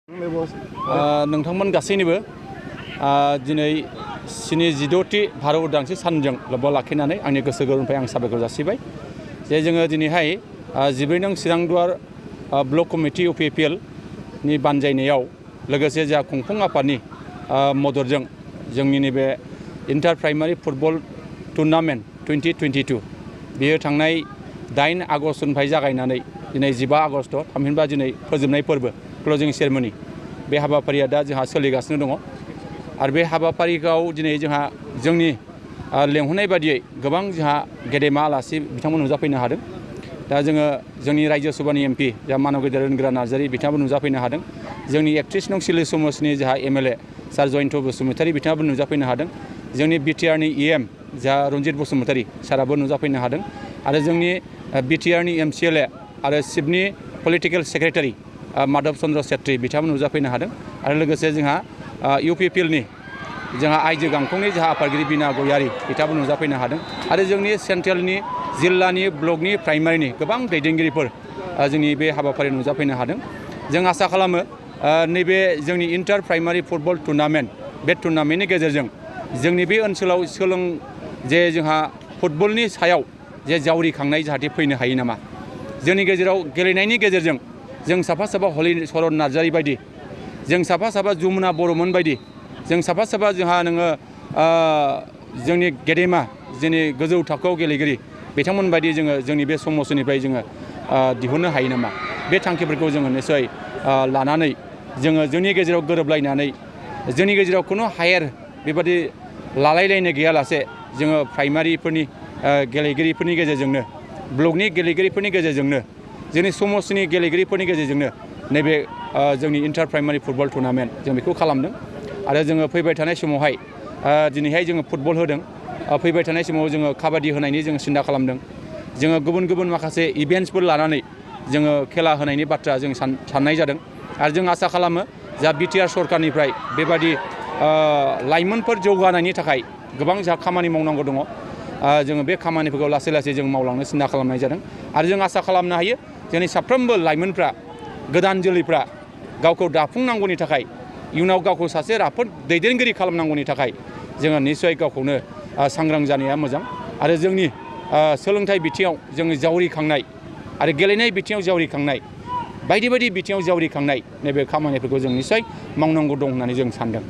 नोंथांमोन गासैनिबो दिनै 76थि भारत उदांस्रि सानजों लोब्बा लाखिनानै आंनि गोसो गोरबोनिफ्राय आं साबायखर जासिबाय जे जोङो दिनैहाय 14 नं चिरांदुवार ब्लक कमिटि UPPL नि बानजायनायाव लोगोसे जोंहा खुंफुं आफादनि मददजों जोंनि नैबे इन्टार प्राइमारि फुटबल टुर्नामेन्ट 2022 बेयो थांनाय 8 आगस्तनिफ्राय जागायनानै दिनै 15 आगस्त थामहिनबा दिनै फोजोबनाय फोरबो क्लोजिं सेरेमनि बे हाबाफारिया दा जोंहा सोलिगासिनो दङ आरो बे हाबाफारिखौ दिनै जोंहा जोंनि लेंहरनाय बादियै गोबां जोंहा गेदेमा आलासि बिथांमोन नुजाफैनो हादों दा जोङो जोंनि रायजो सभानि MP जा मानब गेदेर रोनग्रा नार्जारि बिथाङाबो नुजाफैनो हादों जोंनि 31 नं सिले समाजनि जोंहा MLA सार जयन्त बसुमतारी बिथाङाबो नुजाफैनो हादों जोंनि BTR नि EM जा रन्जित बसुमतारी साराबो नुजाफैनो हादों आरो जोंनि BTR नि MCLA आरो सिपनि पलिटिकेल सेक्रेटारि माधव चन्द्र सेत्री बिथाङाबो नुजाफैनो हादों आरो लोगोसे जोंहा UPPL नि जोंहा आइजो गांखंनि जोंहा आफादगिरि बिना गयारि बिथाङाबो नुजाफैनो हादों आरो जोंनि सेन्ट्रेलनि जिल्लानि ब्लकनि प्राइमारिनि गोबां दैदेनगिरिफोर जोंनि बे हाबाफारियाव नुजाफैनो हादों जों आसा खालामो नैबे जोंनि इन्टार प्राइमारि फुटबल टुर्नामेन्ट बे टुर्नामेन्टनि गेजेरजों जोंनि बे ओनसोलाव जे जोंहा फुटबलनि सायाव जे जावरिखांनाय जाहाथे फैनो हायो नामा जोंनि गेजेराव गेलेनायनि गेजेरजों जों साफा साफा हलिचरन नार्जारि बायदि जों साफा साफा जमुना बर'मोन बायदि जों साफा साफा जोंहा नोङो जोंनि गेदेमा जोंनि गोजौ थाखोआव गेलेगिरि बिथांमोन बायदि जोङो जोंनि बे समाजनिफ्राय जोङो दिहुननो हायो नामा बे थांखिफोरखौ जोङो निस्सय लानानै जोङो जोंनि गेजेराव गोरोबलायनानै जोंनि गेजेराव खुनु हायेर बेबादि लालायलायनाय गैयालासे जोङो प्राइमारिफोरनि गेलेगिरिफोरनि गेजेरजोंनो ब्लकनि गेलेगिरिफोरनि गेजेरजोंनो जोंनि समाजनि गेलेगिरिफोरनि गेजेरजोंनो नैबे जोंनि इन्टार प्राइमारि फुटबल टुर्नामेन्ट जों बेखौ खालामदों आरो जोङो फैबाय थानाय समावहाय दिनैहाय जोङो फुटबल होदों फैबाय थानाय समाव जोङो काबादि होनायनि जोङो सिन्था खालामदों जोङो गुबुन गुबुन माखासे इभेन्ट्सफोर लानानै जोङो खेला होनायनि बाथ्रा जों साननाय जादों आरो जों आसा खालामो जा BTR सरकारनिफ्राय बेबादि लाइमोनफोर जौगानायनि थाखाय गोबां जोंहा खामानि मावनांगौ दङ जोङो बे खामानिफोरखौ लासै लासै जों मावलांनो सिन्था खालामनाय जादों आरो जों आसा खालामनो हायो जोंनि साफ्रोमबो लाइमोनफ्रा गोदान जोलैफ्रा गावखौ दाफुंनांगौनि थाखाय इयुनाव गावखौ सासे राफोद दैदेनगिरि खालामनांगौनि थाखाय जोङो निस्सय गावखौनो सांग्रां जानाया मोजां आरो जोंनि सोलोंथाइ बिथिङाव जोङो जावरिखांनाय आरो गेलेनाय बिथिङाव जावरिखांनाय बायदि बायदि बिथिङाव जावरिखांनाय नैबे खामानिफोरखौ जों निस्सय मावनांगौ दं होननानै जों सानदों।